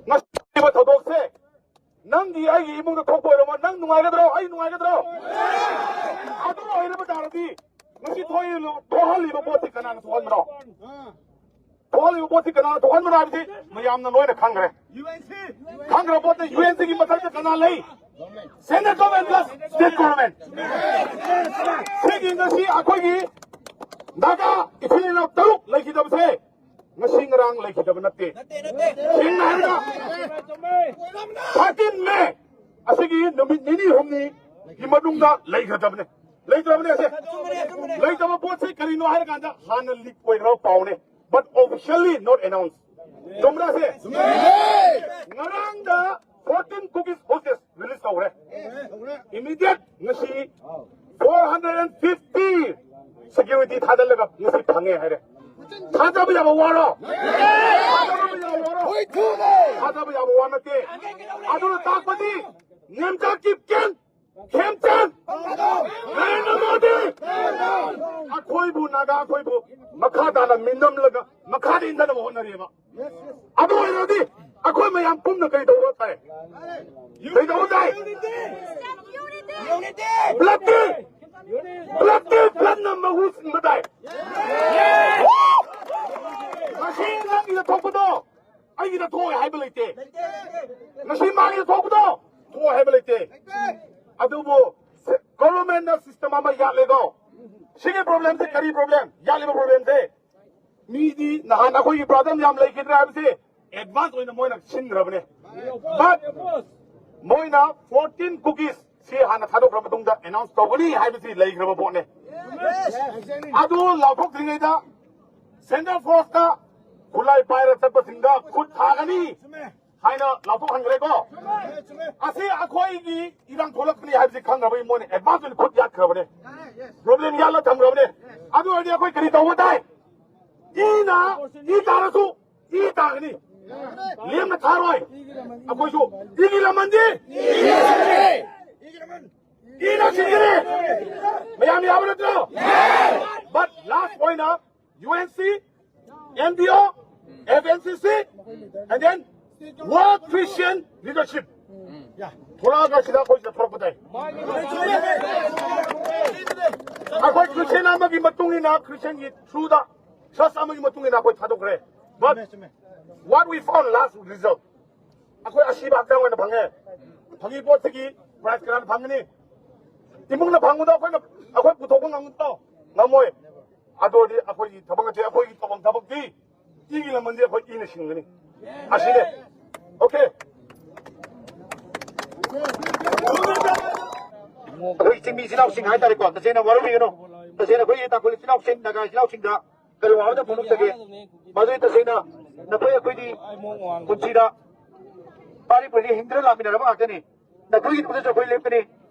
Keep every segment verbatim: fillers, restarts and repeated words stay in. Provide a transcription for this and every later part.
ꯉꯁꯤꯕ ꯊꯧꯗꯣꯛꯁꯦ ꯅꯪꯒꯤ ꯑꯩꯒꯤ ꯏꯃꯨꯡꯗ ꯊꯣꯛꯄ ꯑꯣꯏꯔꯝꯃꯣ, ꯅꯪ ꯅꯨꯡꯉꯥꯏꯒꯗ꯭ꯔꯣ? ꯑꯩ ꯅꯨꯡꯉꯥꯏꯒꯗ꯭ꯔꯣ? ꯑꯗꯨ ꯑꯣꯏꯔꯕ ꯇꯥꯔꯗꯤ ꯉꯁꯤ ꯊꯣꯛꯏ-, ꯊꯣꯛꯍꯜꯂꯤꯕ ꯄꯣꯠꯁꯤ ꯀꯅꯥꯅ ꯊꯣꯛꯍꯟꯕꯅꯣ? ꯊꯣꯛꯍꯜꯂꯤꯕ ꯄꯣꯠꯁꯤ ꯀꯅꯥꯅ ꯊꯣꯛꯍꯟꯕꯅꯣ ꯍꯥꯏꯕꯁꯤ ꯃꯌꯥꯝꯅ ꯂꯣꯏꯅ ꯈꯪꯈ꯭ꯔꯦ꯫ ꯈꯪꯈ꯭ꯔ ꯄꯣꯠꯇ ꯌꯨ ꯑꯦꯟ ꯁꯤꯒꯤ ꯃꯊꯛꯇ ꯀꯅꯥ ꯂꯩ? Central government plus state government꯫ ꯁꯤꯒꯤ ꯉꯁꯤ ꯑꯩꯈꯣꯏꯒꯤ ꯅꯥꯒꯥ ꯏꯆꯤꯜ ꯏꯅꯥꯎ ꯇꯔꯨꯛ ꯂꯩꯈꯤꯗꯕꯁꯦ ꯉꯁꯤ ꯉꯔꯥꯡ ꯂꯩꯈꯤꯗꯕ ꯅꯠꯇꯦ꯫ ꯁꯦꯡꯅ ꯍꯥꯏꯔꯕꯗ ꯊꯥꯔꯇꯤꯟ ꯃꯦ ꯑꯁꯤꯒꯤ ꯅꯨꯃꯤꯠ ꯅꯤꯅꯤ ꯍꯨꯝꯅꯤꯒꯤ ꯃꯅꯨꯡꯗ ꯂꯩꯈ꯭ꯔꯗꯕꯅꯦ꯫ ꯂꯩꯇ꯭ꯔꯕꯅꯦ ꯑꯁꯦ꯫ ꯂꯩꯇꯕ ꯄꯣꯠꯁꯦ ꯀꯔꯤꯅꯣ ꯍꯥꯏꯔ ꯀꯥꯟꯗ ꯍꯥꯟꯅ ꯂꯤꯛ ꯑꯣꯏꯈ꯭ꯔꯕ ꯄꯥꯎꯅꯦ꯫ But officially not announced꯫ ꯆꯨꯝꯕ꯭ꯔꯥ ꯁꯦ? ꯉꯔꯥꯡꯗ fourteen Kukis hostages release ꯇꯧꯈ꯭ꯔꯦ꯫ Immediate ꯉꯁꯤ four hundred and fifty security ꯊꯥꯗꯜꯂꯒ ꯉꯁꯤ ꯐꯪꯉꯦ ꯍꯥꯏꯔꯦ꯫ ꯊꯥꯖꯕ ꯌꯥꯕ ꯋꯥꯔꯣ? ꯊꯥꯖꯕ ꯌꯥꯕ ꯋꯥꯔꯣ? ꯊꯥꯖꯕ ꯌꯥꯕ ꯋꯥ ꯅꯠꯇꯦ꯫ ꯑꯗꯨꯅ ꯇꯥꯛꯄꯗꯤ ꯅꯦꯝꯆꯥ ꯀꯤꯞꯀꯦꯟ ꯈꯦꯝꯆꯥꯟ, ꯅꯔꯦꯟꯗ꯭ꯔ ꯃꯣꯗꯤ, ꯑꯩꯈꯣꯏꯕꯨ, ꯅꯥꯒꯥ ꯑꯩꯈꯣꯏꯕꯨ ꯃꯈꯥ ꯇꯥꯅ ꯃꯤꯅꯝꯂꯒ ꯃꯈꯥꯗ ꯏꯟꯊꯅꯕ ꯍꯣꯠꯅꯔꯤꯕ꯫ ꯑꯗꯨ ꯑꯣꯏꯔꯗꯤ ꯑꯩꯈꯣꯏ ꯃꯌꯥꯝ ꯄꯨꯝꯅ ꯀꯩ ꯇꯧꯕ ꯇꯥꯏ? ꯀꯩ ꯇꯧꯕ ꯇꯥꯏ? ꯕ꯭ꯂꯠꯇꯤ, ꯕ꯭ꯂꯠꯇꯤ, ꯕ꯭ꯂꯠꯅ ꯃꯍꯨ ꯁꯤꯟꯕ ꯇꯥꯏ꯫ ꯉꯁꯤ ꯅꯪꯒꯤꯗ ꯊꯣꯛꯄꯗꯣ ꯑꯩꯒꯤꯗ ꯊꯣꯛꯑꯦ ꯍꯥꯏꯕ ꯂꯩꯇꯦ꯫ ꯉꯁꯤ ꯃꯥꯒꯤꯗ ꯊꯣꯛꯄꯗꯣ ꯊꯣꯛꯑꯦ ꯍꯥꯏꯕ ꯂꯩꯇꯦ꯫ ꯑꯗꯨꯕꯨ ꯁꯤ-, governmentꯅ system ꯑꯃ ꯌꯥꯠꯂꯦꯀꯣ꯫ ꯁꯤꯒꯤ problemꯁꯦ ꯀꯔꯤ problem? ꯌꯥꯠꯂꯤꯕ problemꯁꯦ ꯃꯤꯗꯤ ꯅꯍꯥꯟ ꯑꯩꯈꯣꯏꯒꯤ problem ꯌꯥꯝ ꯂꯩꯈꯤꯗ꯭ꯔꯦ ꯍꯥꯏꯕꯁꯦ advance ꯑꯣꯏꯅ ꯃꯣꯏꯅ ꯁꯤꯟꯈ꯭ꯔꯕꯅꯦ꯫ But ꯃꯣꯏꯅ fourteen Kukis ꯁꯤ ꯍꯥꯟꯅ ꯊꯥꯗꯣꯛꯈ꯭ꯔ ꯃꯇꯨꯡꯗ announce ꯇꯧꯒꯅꯤ ꯍꯥꯏꯕꯁꯤ ꯂꯩꯈ꯭ꯔꯕ ꯄꯣꯠꯅꯦ꯫ ꯑꯗꯨ ꯂꯥꯎꯊꯣꯛꯇ꯭ꯔꯤꯉꯩꯗ central forceꯇ ꯈꯨꯠꯂꯥꯏ ꯄꯥꯏꯔ ꯆꯠꯄꯁꯤꯡꯗ ꯈꯨꯠ ꯊꯥꯒꯅꯤ ꯍꯥꯏꯅ ꯂꯥꯎꯊꯣꯛꯍꯟꯈ꯭ꯔꯦꯀꯣ꯫ ꯑꯁꯤ ꯑꯩꯈꯣꯏꯒꯤ ꯏꯔꯥꯡ ꯊꯣꯛꯂꯛꯀꯅꯤ ꯍꯥꯏꯕꯁꯤ ꯈꯪꯈ꯭ꯔꯕꯒꯤ ꯃꯣꯏꯅ advance ꯑꯣꯏꯅ ꯈꯨꯠ ꯌꯥꯠꯈ꯭ꯔꯕꯅꯦ꯫ Problem ꯌꯥꯠꯂ ꯊꯝꯈ꯭ꯔꯕꯅꯦ꯫ ꯑꯗꯨ ꯑꯣꯏꯔꯗꯤ ꯑꯩꯈꯣꯏ ꯀꯔꯤ ꯇꯧꯕ ꯇꯥꯏ? ꯏꯅ, ꯏ ꯇꯥꯔꯁꯨ ꯏ ꯇꯥꯒꯅꯤ꯫ ꯂꯦꯝꯅ ꯊꯥꯔꯣꯏ꯫ ꯑꯩꯈꯣꯏꯁꯨ ꯏꯒꯤ ꯂꯃꯟꯗꯤ ꯏꯅ ꯁꯤꯟꯒꯅꯤ꯫ ꯃꯌꯥꯝ ꯌꯥꯕ ꯅꯠꯇ꯭ꯔꯣ? But last ꯑꯣꯏꯅ U N C, N D O, F N C C, and then What Christian leadership? ꯊꯣꯛꯂꯛꯑꯒ ꯁꯤꯗ ꯑꯩꯈꯣꯏ ꯁꯤꯗ ꯊꯣꯛꯂꯛꯄ ꯇꯥꯏ꯫ ꯑꯩꯈꯣꯏ ꯈ꯭ꯔꯤꯁꯇꯤꯌꯥꯟ ꯑꯃꯒꯤ ꯃꯇꯨꯡ ꯏꯟꯅ ꯈ꯭ꯔꯤꯁꯇꯤꯌꯥꯟꯒꯤ ꯊ꯭ꯔꯨꯗ ꯆꯔꯆ ꯑꯃꯒꯤ ꯃꯇꯨꯡ ꯏꯟꯅ ꯑꯩꯈꯣꯏ ꯊꯥꯗꯣꯛꯈ꯭ꯔꯦ꯫ But what we found last result, ꯑꯩꯈꯣꯏ ꯑꯁꯤꯕ ꯍꯛꯆꯥꯡ ꯑꯣꯏꯅ ꯐꯪꯉꯦ꯫ ꯐꯪꯉꯤ ꯄꯣꯠꯇꯒꯤ prize ꯀꯅꯥꯅ ꯐꯪꯒꯅꯤ? ꯏꯃꯨꯡꯅ ꯐꯪꯕꯗꯣ ꯑꯩꯈꯣꯏꯅ, ꯑꯩꯈꯣꯏ ꯄꯨꯊꯣꯛꯄ ꯉꯝꯒꯗ꯭ꯔꯣ? ꯉꯝꯃꯣꯏ꯫ ꯑꯗꯨ ꯑꯣꯏꯔꯗꯤ ꯑꯩꯈꯣꯏꯒꯤ ꯊꯕꯛ ꯅꯠꯇꯦ, ꯑꯩꯈꯣꯏꯒꯤ ꯇꯧꯐꯝ ꯊꯕꯛꯇꯤ ꯏꯒꯤ ꯂꯃꯟꯗꯤ ꯑꯩꯈꯣꯏ ꯏꯅ ꯁꯤꯡꯒꯅꯤ꯫ ꯑꯁꯤꯅꯦ꯫ Okay꯫ ꯑꯩꯈꯣꯏ ꯆꯤꯡꯃꯤ ꯏꯆꯤꯜ ꯏꯅꯥꯎꯁꯤꯡ ꯍꯥꯏꯇꯥꯔꯦꯀꯣ, ꯇꯁꯦꯡꯅ ꯋꯥꯔꯧꯕꯤꯒꯅꯨ꯫ ꯇꯁꯦꯡꯅ ꯑꯩꯈꯣꯏꯒꯤ ꯇꯥꯡꯈꯨꯜ ꯏꯆꯤꯜ ꯏꯅꯥꯎꯁꯤꯡ, ꯅꯥꯒꯥ ꯏꯆꯤꯜ ꯏꯅꯥꯎꯁꯤꯡꯗ ꯀꯔꯤ ꯋꯥꯍꯪꯗ ꯐꯣꯡꯗꯣꯛꯆꯒꯦ? ꯃꯗꯨꯗꯤ ꯇꯁꯦꯡꯅ ꯅꯈꯣꯏ ꯑꯩꯈꯣꯏꯗꯤ ꯄꯨꯟꯁꯤꯗ ꯄꯥꯔꯤ ꯄꯨꯟꯁꯤ ꯍꯤꯡꯗꯨꯅ ꯂꯥꯛꯃꯤꯟꯅꯔꯕ ꯉꯥꯛꯇꯅꯤ꯫ ꯅꯈꯣꯏꯒꯤꯗꯃꯛꯇꯁꯨ ꯑꯩꯈꯣꯏ ꯂꯦꯞꯀꯅꯤ,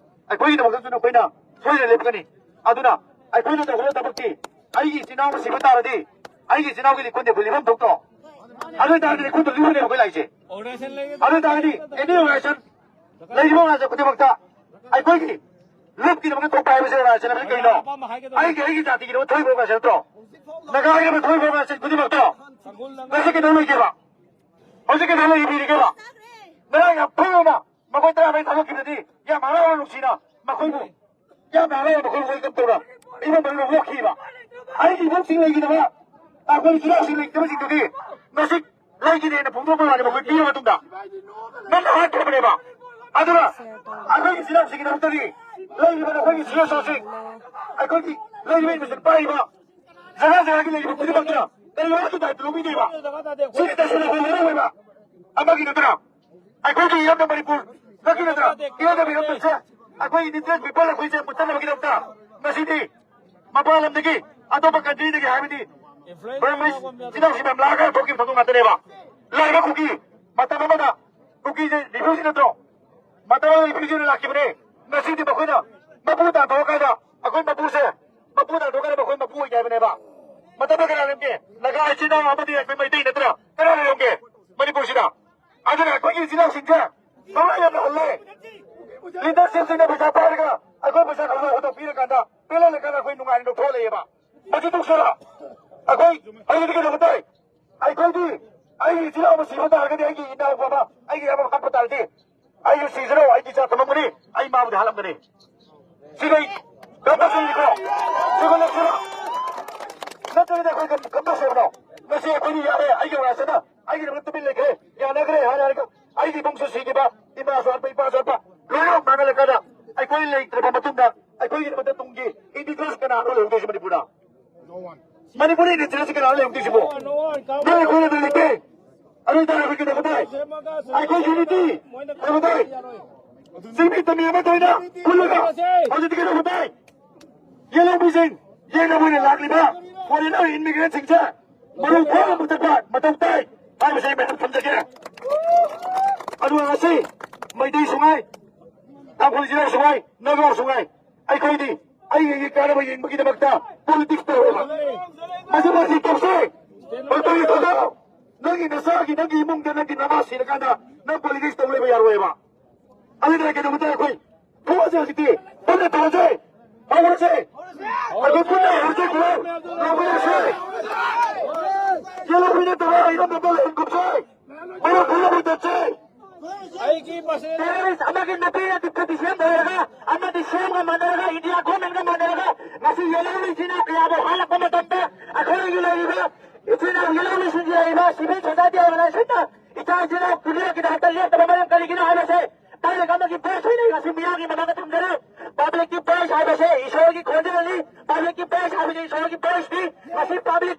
ꯑꯩꯈꯣꯏꯒꯤꯗꯃꯛꯇꯁꯨ ꯅꯈꯣꯏꯅ ꯁꯣꯏꯗꯅ ꯂꯦꯞꯀꯅꯤ꯫ ꯑꯗꯨꯅ ꯑꯩꯈꯣꯏꯅ ꯇꯧꯒꯗꯕ ꯊꯕꯛꯇꯤ, ꯑꯩꯒꯤ ꯏꯆꯤꯟ ꯏꯅꯥꯎ ꯑꯃ ꯁꯤꯕ ꯇꯥꯔꯗꯤ ꯑꯩꯒꯤ ꯏꯆꯤꯟ ꯏꯅꯥꯎꯒꯤ ꯂꯤꯈꯨꯟꯗ ꯑꯩꯈꯣꯏ ꯂꯦꯞꯐꯝ ꯊꯣꯛꯇ꯭ꯔꯣ? ꯑꯗꯨ ꯑꯣꯏ ꯇꯥꯔꯗꯤ ꯂꯤꯈꯨꯟꯗ ꯂꯤꯈꯨꯟꯅꯦꯕ ꯑꯩꯈꯣꯏ ꯂꯥꯛꯏꯁꯦ꯫ ꯑꯗꯨ ꯑꯣꯏ ꯇꯥꯔꯗꯤ any organization, ꯂꯩꯔꯤꯕ organization ꯈꯨꯗꯤꯡꯃꯛꯇ ꯑꯩꯈꯣꯏꯒꯤ ꯂꯨꯞꯀꯤꯗꯃꯛꯇ ꯊꯣꯛꯄ ꯍꯥꯏꯕꯁꯦ organization ꯍꯥꯏꯕꯁꯤ ꯀꯩꯅꯣ? ꯑꯩꯒꯤ, ꯑꯩꯒꯤ ꯖꯥꯇꯤꯒꯤꯗꯃꯛ ꯊꯣꯛꯏꯕ organization ꯅꯠꯇ꯭ꯔꯣ? ꯅꯥꯒꯥꯒꯤꯗꯃꯛ ꯊꯣꯛꯏꯕ organization ꯈꯨꯗꯤꯡꯃꯛꯇꯣ ꯉꯁꯤ ꯀꯩꯗꯧ ꯂꯩꯒꯦꯕ? ꯍꯧꯖꯤꯛ ꯀꯩꯗꯧ ꯂꯩꯕꯤꯔꯤꯒꯦꯕ? ꯉꯔꯥꯡ ꯌꯥꯝ ꯐꯩꯅ ꯃꯈꯣꯏ ꯇꯔꯥꯃꯔꯤ ꯊꯥꯗꯣꯛꯈꯤꯕꯗꯗꯤ ꯌꯥꯝ ꯍꯔꯥꯎꯅ ꯅꯨꯡꯁꯤꯅ ꯃꯈꯣꯏꯕꯨ, ꯌꯥꯝ ꯍꯔꯥꯎꯅ ꯃꯈꯣꯏꯕꯨ welcome ꯇꯧꯅ ꯏꯃꯨꯡ ꯃꯅꯨꯡ ꯑꯣꯛꯈꯤꯕ꯫ ꯑꯩꯒꯤ ꯏꯃꯨꯡꯁꯤꯡ ꯂꯩꯈꯤꯗꯕ, ꯑꯩꯈꯣꯏ ꯏꯆꯤꯜ ꯏꯅꯥꯎꯁꯤꯡ ꯂꯩꯈꯤꯗꯕꯁꯤꯡꯗꯨꯗꯤ ꯉꯁꯤ ꯂꯩꯈꯤꯗꯦꯅ ꯐꯣꯡꯗꯣꯛꯄ ꯋꯥꯅꯤ ꯃꯈꯣꯏ ꯄꯤꯔꯕ ꯃꯇꯨꯡꯗ ꯅꯪꯅ ꯍꯥꯠꯈ꯭ꯔꯕꯅꯦꯕ꯫ ꯑꯗꯨꯅ ꯑꯩꯈꯣꯏꯒꯤ ꯏꯆꯤꯜ ꯏꯅꯥꯎꯁꯤꯡꯒꯤꯗꯃꯛꯇꯗꯤ ꯂꯩꯔꯤꯕ ꯑꯩꯈꯣꯏꯒꯤ ꯁꯤꯔꯣꯏ ꯁꯣꯁꯤꯡ, ꯑꯩꯈꯣꯏꯒꯤ ꯂꯩꯔꯤꯕ ꯏꯟꯚꯦꯁꯇꯤꯡ ꯄꯥꯏꯔꯤꯕ ꯖꯒꯥ ꯖꯒꯥꯒꯤ ꯂꯩꯔꯤꯕ ꯈꯨꯗꯤꯡꯃꯛꯇꯨꯅ ꯀꯔꯤꯒꯨꯝꯕ ꯗꯥꯏꯇ ꯂꯧꯕꯤꯗꯦꯕ꯫ ꯁꯤꯗꯤ ꯇꯁꯦꯡꯅ ꯑꯩꯈꯣꯏ ꯃꯔꯨ ꯑꯣꯏꯕ ꯑꯃꯒꯤ ꯅꯠꯇꯅ ꯑꯩꯈꯣꯏꯒꯤ ꯏꯔꯝꯗꯝ ꯃꯅꯤꯄꯨꯔ ꯈꯛꯀꯤ ꯅꯠꯇꯅ ꯏꯔꯝꯗꯝ ꯏꯔꯝꯗꯝꯁꯦ ꯑꯩꯈꯣꯏ indigenous people ꯑꯩꯈꯣꯏꯁꯦ ꯃꯨꯠꯇꯅꯕꯒꯤꯗꯃꯛꯇ ꯉꯁꯤꯗꯤ ꯃꯄꯥꯟ ꯂꯝꯗꯒꯤ ꯑꯇꯣꯞꯄ country ꯗꯒꯤ ꯍꯥꯏꯕꯗꯤ Burmese ꯏꯆꯤꯟ ꯏꯅꯥꯎꯁꯤꯡ ꯃꯌꯥꯝ ꯂꯥꯛꯑꯒ ꯊꯣꯛꯈꯤꯕ ꯊꯧꯗꯣꯛ ꯉꯥꯛꯇꯅꯦꯕ꯫ ꯂꯥꯛꯏꯕ ꯀꯨꯀꯤ ꯃꯇꯝ ꯑꯃꯗ ꯀꯨꯀꯤꯁꯦ refugee ꯅꯠꯇ꯭ꯔꯣ? ꯃꯇꯝ ꯑꯃꯗ refugee ꯑꯣꯏꯅ ꯂꯥꯛꯈꯤꯕꯅꯦ꯫ ꯉꯁꯤꯗꯤ ꯃꯈꯣꯏꯅ ꯃꯄꯨ ꯇꯥꯟꯊꯣꯛꯑꯀꯥꯟꯗ ꯑꯩꯈꯣꯏ ꯃꯄꯨꯁꯦ ꯃꯄꯨ ꯇꯥꯟꯊꯣꯛꯀꯥꯟꯗ ꯃꯈꯣꯏ ꯃꯄꯨ ꯑꯣꯏꯒꯦ ꯍꯥꯏꯕꯅꯦꯕ꯫ ꯃꯇꯝꯗ ꯀꯅꯥ ꯂꯩꯔꯝꯒꯦ? ꯅꯥꯒꯥ ꯏꯆꯤꯟ ꯏꯅꯥꯎ ꯑꯃꯗꯤ ꯑꯩꯈꯣꯏ ꯃꯩꯇꯩ ꯅꯠꯇ꯭ꯔꯥ? ꯀꯅꯥ ꯂꯩꯔꯝꯒꯦ ꯃꯅꯤꯄꯨꯔꯁꯤꯗ? ꯑꯗꯨꯅ ꯑꯩꯈꯣꯏꯒꯤ ꯏꯆꯤꯟ ꯏꯅꯥꯎꯁꯤꯡꯁꯦ ꯊꯋꯥꯏ ꯌꯥꯝꯅ ꯍꯜꯂꯦ꯫ Leadership ꯁꯤꯡꯅ ꯄꯩꯁꯥ ꯄꯥꯏꯔꯒ ꯑꯩꯈꯣꯏ ꯄꯩꯁꯥ ꯈꯔ ꯍꯨꯟꯗꯣꯛꯄꯤꯔꯀꯥꯟꯗ ꯄꯦꯜꯍꯜꯂꯀꯥꯟꯗ ꯑꯩꯈꯣꯏ ꯅꯨꯡꯉꯥꯏꯅ ꯂꯧꯊꯣꯛꯂꯛꯑꯦꯕ꯫ ꯃꯁꯤ ꯇꯣꯛꯁꯤꯔꯥ? ꯑꯩꯈꯣꯏ ꯍꯧꯖꯤꯛꯇꯤ ꯀꯩꯗꯧꯕ ꯇꯥꯏ? ꯑꯩꯈꯣꯏꯗꯤ ꯑꯩꯒꯤ ꯏꯆꯤꯜ ꯏꯅꯥꯎ ꯑꯃ ꯁꯤꯕ ꯇꯥꯔꯒꯗꯤ, ꯑꯩꯒꯤ ꯏꯅꯥꯎ ꯑꯃ, ꯑꯩꯒꯤ ꯑꯃ ꯍꯥꯠꯄ ꯇꯥꯔꯗꯤ, ꯑꯩꯁꯨ ꯁꯤꯖꯔꯣ, ꯑꯩꯒꯤ ꯏꯆꯥ ꯊꯝꯃꯝꯒꯅꯤ, ꯑꯩ ꯃꯥꯕꯨꯗꯤ ꯍꯥꯠꯂꯝꯒꯅꯤ꯫ ꯁꯤꯒ ꯑꯩ ꯀꯝꯄꯜꯁꯔꯤꯅꯤꯀꯣ꯫ ꯁꯤꯒ ꯅꯠꯇ꯭ꯔꯣ? ꯅꯠꯇ꯭ꯔꯒꯗꯤ ꯑꯩꯈꯣꯏ ꯀꯝ-, ꯀꯝꯄꯜꯁꯔꯤ ꯍꯥꯏꯕꯅꯣ? ꯉꯁꯤ ꯑꯩꯈꯣꯏꯗꯤ ꯌꯥꯔꯦ, ꯑꯩꯒꯤ ꯋꯥꯁꯤꯅ ꯑꯩꯒꯤꯗꯃꯛ ꯇꯨꯃꯤꯟ ꯂꯩꯈ꯭ꯔꯦ, ꯌꯥꯅꯈ꯭ꯔꯦ ꯍꯥꯏꯔꯒ ꯑꯩꯒꯤ ꯏꯃꯨꯡꯁꯨ ꯁꯤꯈꯤꯕ, ꯏꯃꯥꯁꯨ ꯍꯥꯠꯄ, ꯏꯄꯥꯁꯨ ꯍꯥꯠꯄ, ꯂꯣꯏꯅꯃꯛ ꯃꯥꯡꯍꯜꯂꯀꯥꯟꯗ ꯑꯩꯈꯣꯏ ꯂꯩꯇ꯭ꯔꯕ ꯃꯇꯨꯡꯗ ꯑꯩꯈꯣꯏꯒꯤꯗꯃꯛꯇ ꯇꯨꯡꯒꯤ indigenous ꯀꯅꯥꯅꯣ ꯂꯩꯍꯧꯗꯣꯏꯁꯦ ꯃꯅꯤꯄꯨꯔꯗ? ꯃꯅꯤꯄꯨꯔꯤ indigenous ꯀꯅꯥꯅꯣ ꯂꯩꯍꯧꯗꯣꯏꯁꯤꯕꯣ? ꯅꯣꯏ ꯑꯩꯈꯣꯏꯅ ꯑꯗꯨꯝ ꯂꯩꯇꯦ꯫ ꯑꯗꯨ ꯑꯣꯏꯇꯥꯔꯗꯤ ꯑꯩꯈꯣꯏ ꯀꯩꯗꯧꯕ ꯇꯥꯏ? ꯑꯩꯈꯣꯏ unity ꯇꯧꯕ ꯇꯥꯏ꯫ ꯆꯤꯡꯃꯤ ꯇꯝꯃꯤ ꯑꯃꯠꯇ ꯑꯣꯏꯅ ꯄꯨꯜꯂꯒ ꯍꯧꯖꯤꯛꯇꯤ ꯀꯩꯗꯧꯕ ꯇꯥꯏ? ꯌꯦꯜꯍꯧꯃꯤꯁꯤꯡ, ꯌꯦꯡꯅꯕ ꯑꯣꯏꯅ ꯂꯥꯛꯂꯤꯕ foreigner immigrantꯁꯤꯡꯁꯦ ꯃꯔꯨ ꯈꯣꯛꯅ ꯄꯨꯊꯠꯄ ꯃꯊꯧ ꯇꯥꯏ ꯍꯥꯏꯕꯁꯤ ꯑꯩ ꯃꯌꯥꯝ ꯊꯝꯖꯒꯦ꯫ ꯑꯗꯨꯒ ꯉꯁꯤ ꯃꯩꯇꯩ ꯁꯨꯡꯉꯥꯏ, ꯇꯥꯡꯈꯨꯜ ꯏꯆꯤꯜ ꯏꯅꯥꯎ ꯁꯨꯡꯉꯥꯏ, ꯅꯥꯒꯥ ꯁꯨꯡꯉꯥꯏ, ꯑꯩꯈꯣꯏꯗꯤ ꯑꯩꯒꯤ ꯀꯥꯟꯅꯕ ꯌꯦꯡꯕꯒꯤꯗꯃꯛꯇ politics ꯇꯧꯔꯦꯕ꯫ ꯃꯁꯤ ꯃꯁꯤ ꯇꯧꯁꯦ꯫ ꯃꯩꯇꯩ ꯊꯧꯗꯥ, ꯅꯪꯒꯤ ꯅꯆꯥꯒꯤ, ꯅꯪꯒꯤ ꯏꯃꯨꯡꯗ ꯅꯪꯒꯤ ꯅꯃꯥ ꯁꯤꯔꯀꯥꯟꯗ ꯅꯪ politics ꯇꯧ ꯂꯩꯕ ꯌꯥꯔꯣꯏꯕ꯫ ꯑꯗꯨꯅ ꯀꯩꯗꯧꯕ ꯇꯥꯏ ꯑꯩꯈꯣꯏ? ꯊꯣꯛꯑꯁꯦ ꯍꯧꯖꯤꯛꯇꯤ꯫ ꯄꯨꯟꯅ ꯇꯧꯔꯁꯦ꯫ ꯍꯧꯔꯁꯦ꯫ ꯑꯩꯈꯣꯏ ꯄꯨꯟꯅ ꯍꯧꯔꯁꯦ ꯈꯨꯔꯥꯏ꯫ ꯂꯧꯃꯤꯟꯅꯁꯦ꯫ ꯌꯦꯜꯍꯧꯃꯤ ꯅꯠꯇꯕ ꯏꯔꯝꯗꯝꯗ ꯂꯩꯍꯟꯒꯨꯝꯁꯦ꯫ ꯃꯔꯨꯞ ꯄꯨꯟꯅ ꯃꯨꯟꯅꯁꯦ꯫ ꯑꯩꯒꯤ ꯃꯁꯦꯟ terrorist ꯑꯃꯒꯤ ꯅꯨꯄꯤꯅ ꯗꯤꯄ꯭ꯌꯨꯇꯤ ꯁꯤ ꯑꯦꯝ ꯑꯣꯏꯔꯒ ꯑꯃꯗꯤ ꯁꯤ ꯑꯦꯝꯒ ꯃꯥꯟꯅꯔꯒ ꯏꯟꯗꯤꯌꯥ ꯒꯣꯔꯃꯦꯟꯒ ꯃꯥꯟꯅꯔꯒ ꯉꯁꯤ ꯌꯦꯜꯍꯧꯃꯤ ꯏꯆꯤꯟ ꯏꯅꯥꯎ ꯀꯌꯥꯕꯨ ꯍꯥꯠꯂꯛꯄ ꯃꯇꯝꯗ ꯑꯩꯈꯣꯏꯒꯤ ꯂꯩꯔꯤꯕ ꯏꯆꯤꯟ ꯏꯅꯥꯎ ꯌꯦꯜꯍꯧꯃꯤꯁꯤꯡꯒꯤ ꯂꯩꯔꯤꯕ civil society organizationꯅ ꯏꯆꯥ ꯏꯆꯤꯟ ꯏꯅꯥꯎ ꯄꯨꯝꯅꯃꯛꯀꯤꯗꯃꯛꯇ ꯂꯦꯞꯇꯕ ꯃꯔꯝ ꯀꯔꯤꯒꯤꯅꯣ ꯍꯥꯏꯕꯁꯦ ꯄꯥꯏꯔꯒ ꯑꯃꯒꯤ voice ꯑꯣꯏꯅ ꯉꯁꯤ ꯃꯤꯌꯥꯝꯒꯤ ꯃꯃꯥꯡꯗ ꯊꯝꯖꯔꯦ꯫ Publicꯀꯤ voice ꯍꯥꯏꯕꯁꯦ ꯏꯁꯣꯔꯒꯤ ꯈꯣꯟꯖꯦꯜꯅꯤ꯫ Publicꯀꯤ voice ꯍꯥꯏꯕꯁꯦ ꯏꯁꯣꯔꯒꯤ voiceꯅꯤ꯫ ꯉꯁꯤ public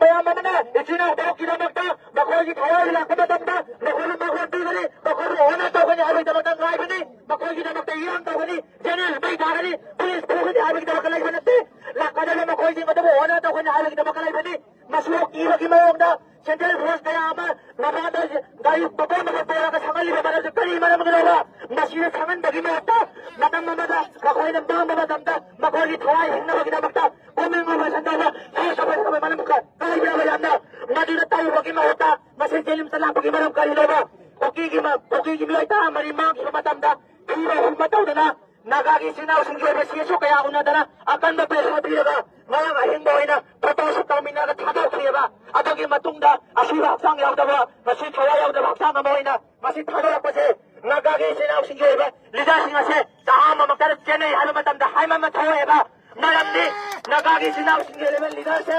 ꯃꯌꯥꯝ ꯑꯃꯅ ꯏꯆꯤꯟ ꯏꯅꯥꯎ ꯇꯔꯨꯛꯀꯤꯗꯃꯛꯇ ꯃꯈꯣꯏꯒꯤ ꯊꯋꯥꯏ ꯂꯥꯛꯄ ꯃꯇꯝꯗ ꯃꯈꯣꯏꯕꯨ ꯃꯈꯣꯟ ꯄꯤꯒꯅꯤ, ꯃꯈꯣꯏꯕꯨ honor ꯇꯧꯒꯅꯤ ꯍꯥꯏꯕꯒꯤꯗꯃꯛꯇ ꯉꯥꯏꯕꯅꯤ꯫ ꯃꯈꯣꯏꯒꯤꯗꯃꯛꯇ ꯏꯔꯥꯡ ꯇꯧꯒꯅꯤ, general ꯃꯩ ꯊꯥꯒꯅꯤ, police ꯐꯨꯒꯅꯤ ꯍꯥꯏꯕꯒꯤꯗꯃꯛꯇ ꯂꯩꯕ ꯅꯠꯇꯦ꯫ ꯂꯥꯛꯀꯗꯕ ꯃꯈꯣꯏꯁꯤꯡ ꯑꯗꯨꯕꯨ honor ꯇꯧꯒꯅꯤ ꯍꯥꯏꯕꯒꯤꯗꯃꯛꯇ ꯂꯩꯕꯅꯤ꯫ ꯃꯁꯤꯕꯨ ꯀꯤꯕꯒꯤ ꯃꯑꯣꯡꯗ central force ꯀꯌꯥ ꯑꯃ ꯃꯃꯥꯡꯗ ꯒꯥꯔꯤ ꯃꯄꯣꯠ ꯃꯄꯣꯠ ꯄꯨꯔꯒ ꯁꯪꯍꯜꯂꯤꯕ ꯃꯔꯝꯁꯤ ꯀꯔꯤ ꯃꯔꯝꯒꯤꯅꯣꯕ? ꯃꯁꯤꯗ ꯁꯪꯍꯟꯕꯒꯤ ꯃꯍꯨꯠꯇ ꯃꯇꯝ ꯑꯃꯗ ꯃꯈꯣꯏꯅ ꯃꯥꯡꯕ ꯃꯇꯝꯗ ꯃꯈꯣꯏꯒꯤ ꯊꯋꯥꯏ ꯍꯤꯡꯅꯕꯒꯤꯗꯃꯛꯇ ꯄꯨꯛꯅꯤꯡ ꯑꯣꯄꯔꯦꯁꯟ ꯇꯧꯕ ꯁꯥ ꯁꯕꯟ ꯁꯕꯟ ꯃꯔꯝ ꯀ-, ꯀꯥꯏꯕ ꯌꯥꯕ ꯌꯥꯝꯅ ꯃꯗꯨꯗ ꯇꯧꯕꯒꯤ ꯃꯍꯨꯠꯇ ꯃꯁꯤ ꯖꯦꯅꯤꯝꯁꯇ ꯂꯥꯛꯄꯒꯤ ꯃꯔꯝ ꯀꯔꯤꯅꯣꯕ? ꯀꯨꯀꯤꯒꯤ ꯃ-, ꯀꯨꯀꯤꯒꯤ ꯃꯤꯑꯣꯏ ꯇꯔꯥꯃꯔꯤ ꯃꯥꯡꯈꯤꯕ ꯃꯇꯝꯗ ꯊꯤꯕ ꯍꯨꯝꯕ ꯇꯧꯗꯅ ꯅꯥꯒꯥꯒꯤ ꯏꯆꯤꯟ ꯏꯅꯥꯎꯁꯤꯡꯒꯤ ꯑꯣꯏꯕ ꯁꯤꯁꯨ ꯀꯌꯥ ꯎꯅꯗꯅ ꯑꯀꯟꯕ pressure ꯄꯤꯔꯒ ꯉꯔꯥꯡ ꯑꯍꯤꯡꯗ ꯑꯣꯏꯅ photo shoot ꯇꯧꯃꯤꯟꯅꯔꯒ ꯊꯥꯗꯣꯛꯈꯤꯑꯕ꯫ ꯑꯗꯨꯒꯤ ꯃꯇꯨꯡꯗ ꯑꯁꯤꯕ ꯍꯛꯆꯥꯡ ꯌꯥꯎꯗꯕ, ꯃꯁꯤ ꯊꯋꯥꯏ ꯌꯥꯎꯗꯕ ꯍꯛꯆꯥꯡ ꯑꯃ ꯑꯣꯏꯅ ꯃꯁꯤ ꯊꯥꯗꯣꯔꯛꯄꯁꯦ ꯅꯥꯒꯥꯒꯤ ꯏꯆꯤꯟ ꯏꯅꯥꯎꯁꯤꯡꯒꯤ ꯑꯣꯏꯕ leaderꯁꯤꯡ ꯑꯁꯦ ꯆꯍꯥ ꯑꯃꯃꯛꯇꯗ ꯆꯦꯟꯅꯩ ꯍꯥꯏꯕ ꯃꯇꯝꯗ ꯍꯥꯏꯃꯟꯕ ꯊꯣꯛꯑꯦꯕ꯫ ꯃꯔꯝꯗꯤ ꯅꯥꯒꯥꯒꯤ ꯏꯆꯤꯟ ꯏꯅꯥꯎꯁꯤꯡꯒꯤ ꯑꯣꯏꯕ leaderꯁꯦ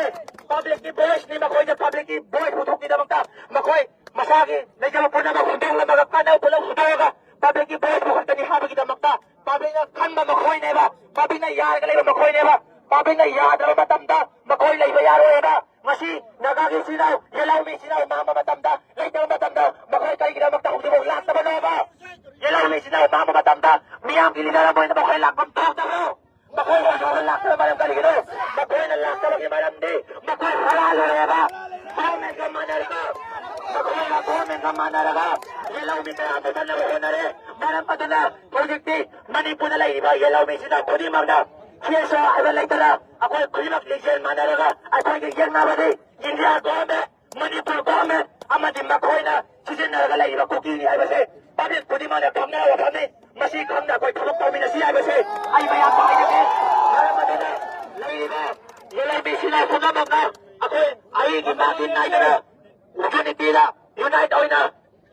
publicꯀꯤ voiceꯅꯤ꯫ ꯃꯈꯣꯏꯗ publicꯀꯤ voice ꯄꯨꯊꯣꯛꯀꯤꯗꯃꯛꯇ ꯃꯈꯣꯏ ꯃꯁꯥꯒꯤ ꯂꯩꯖꯕ ꯄꯨꯝꯅꯃꯛ ꯍꯨꯟꯗꯣꯛꯂꯝꯃꯒ ꯀꯥꯟꯅꯕ ꯄꯨꯝꯅꯃꯛ ꯍꯨꯟꯗꯣꯛꯑꯒ publicꯀꯤ voice ꯄꯨꯈꯠꯀꯅꯤ ꯍꯥꯏꯕꯒꯤꯗꯃꯛꯇ publicꯅ ꯈꯟꯕ ꯃꯈꯣꯏꯅꯦꯕ꯫ Publicꯅ ꯌꯥꯔꯒ ꯂꯩꯕ ꯃꯈꯣꯏꯅꯦꯕ꯫ Publicꯅ ꯌꯥꯗ꯭ꯔꯕ ꯃꯇꯝꯗ ꯃꯈꯣꯏ ꯂꯩꯕ ꯌꯥꯔꯣꯏꯕ꯫ ꯉꯁꯤ ꯅꯥꯒꯥꯒꯤ ꯏꯆꯤꯟ ꯏꯅꯥꯎ, ꯌꯦꯂꯧꯃꯤ ꯏꯆꯤꯟ ꯏꯅꯥꯎ ꯃꯥꯡꯕ ꯃꯇꯝꯗ, ꯂꯩꯇꯕ ꯃꯇꯝꯗ ꯃꯈꯣꯏ ꯀꯔꯤꯒꯤꯗꯃꯛꯇ ꯍꯧꯖꯤꯛꯐꯥꯎ ꯂꯥꯛꯇꯕꯅꯣꯕ? ꯌꯦꯂꯧꯃꯤ ꯏꯆꯤꯟ ꯏꯅꯥꯎ ꯃꯥꯡꯕ ꯃꯇꯝꯗ ꯃꯤꯌꯥꯝꯒꯤ leader ꯑꯃ ꯑꯣꯏꯅ ꯃꯈꯣꯏ ꯂꯥꯛꯐꯝ ꯊꯣꯛꯇꯕ꯭ꯔꯣ? ꯃꯈꯣꯏ ꯍꯧꯖꯤꯛꯐꯥꯎ ꯂꯥꯛꯇꯕ ꯃꯔꯝ ꯀꯔꯤꯒꯤꯅꯣ? ꯃꯈꯣꯏꯅ ꯂꯥꯛꯇꯕꯒꯤ ꯃꯔꯝꯗꯤ ꯃꯈꯣꯏ ꯍꯨꯔꯥꯜꯂꯨꯔꯦꯕ꯫ Governmentꯀ ꯃꯥꯟꯅꯔꯒ, ꯃꯈꯣꯏꯅ governmentꯀ ꯃꯥꯟꯅꯔꯒ ꯌꯦꯂꯧꯃꯤ ꯃꯌꯥꯝ ꯄꯨꯁꯟꯅꯕ ꯍꯣꯠꯅꯔꯦ꯫ ꯃꯔꯝ ꯑꯗꯨꯅ ꯍꯧꯖꯤꯛꯇꯤ ꯃꯅꯤꯄꯨꯔꯗ ꯂꯩꯔꯤꯕ ꯌꯦꯂꯧꯃꯤꯁꯤꯡ ꯈꯨꯗꯤꯡꯃꯛꯅ CSO ꯍꯥꯏꯕ ꯂꯩꯇꯅ ꯑꯩꯈꯣꯏ ꯈꯨꯗꯤꯡꯃꯛ ꯂꯤꯡꯖꯦꯜ ꯃꯥꯟꯅꯔꯒ ꯑꯩꯈꯣꯏꯒꯤ ꯌꯦꯛꯅꯕꯗꯤ India government, ꯃꯅꯤꯄꯨꯔ government ꯑꯃꯗꯤ ꯃꯈꯣꯏꯅ ꯁꯤꯖꯤꯟꯅꯔꯒ ꯂꯩꯔꯤꯕ ꯀꯨꯀꯤꯅꯤ ꯍꯥꯏꯕꯁꯦ public ꯈꯨꯗꯤꯡꯃꯛꯅ ꯈꯪꯅꯕ ꯐꯪꯏ꯫ ꯃꯁꯤ ꯈꯪꯅ ꯑꯩꯈꯣꯏ ꯊꯕꯛ ꯇꯧꯃꯤꯟꯅꯁꯤ ꯍꯥꯏꯕꯁꯦ ꯑꯩ ꯃꯌꯥꯝꯗ ꯍꯥꯏꯖꯒꯦ꯫ ꯃꯔꯝ ꯑꯗꯨꯅ ꯂꯩꯔꯤꯕ ꯌꯦꯂꯧꯃꯤꯁꯤꯡ ꯄꯨꯝꯅꯃꯛꯅ ꯑꯩꯈꯣꯏ ꯑꯩꯒꯤ ꯃꯥꯒꯤ ꯅꯥꯏꯗꯅ unityꯗ unite ꯑꯣꯏꯅ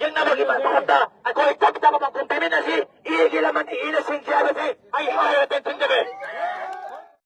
ꯌꯦꯛꯅꯕꯒꯤ ꯃꯐꯝꯗ ꯑꯩꯈꯣꯏ ꯆꯞ ꯆꯥꯕ ꯄꯥꯎꯈꯨꯝ ꯄꯤꯃꯤꯟꯅꯁꯤ꯫ ꯏꯒꯤ ꯂꯃꯟ ꯏꯅ ꯁꯤꯡꯁꯤ ꯍꯥꯏꯕꯁꯤ ꯑꯩ ꯍꯥꯏꯔꯒ ꯇꯦꯟꯁꯤꯟꯖꯒꯦ꯫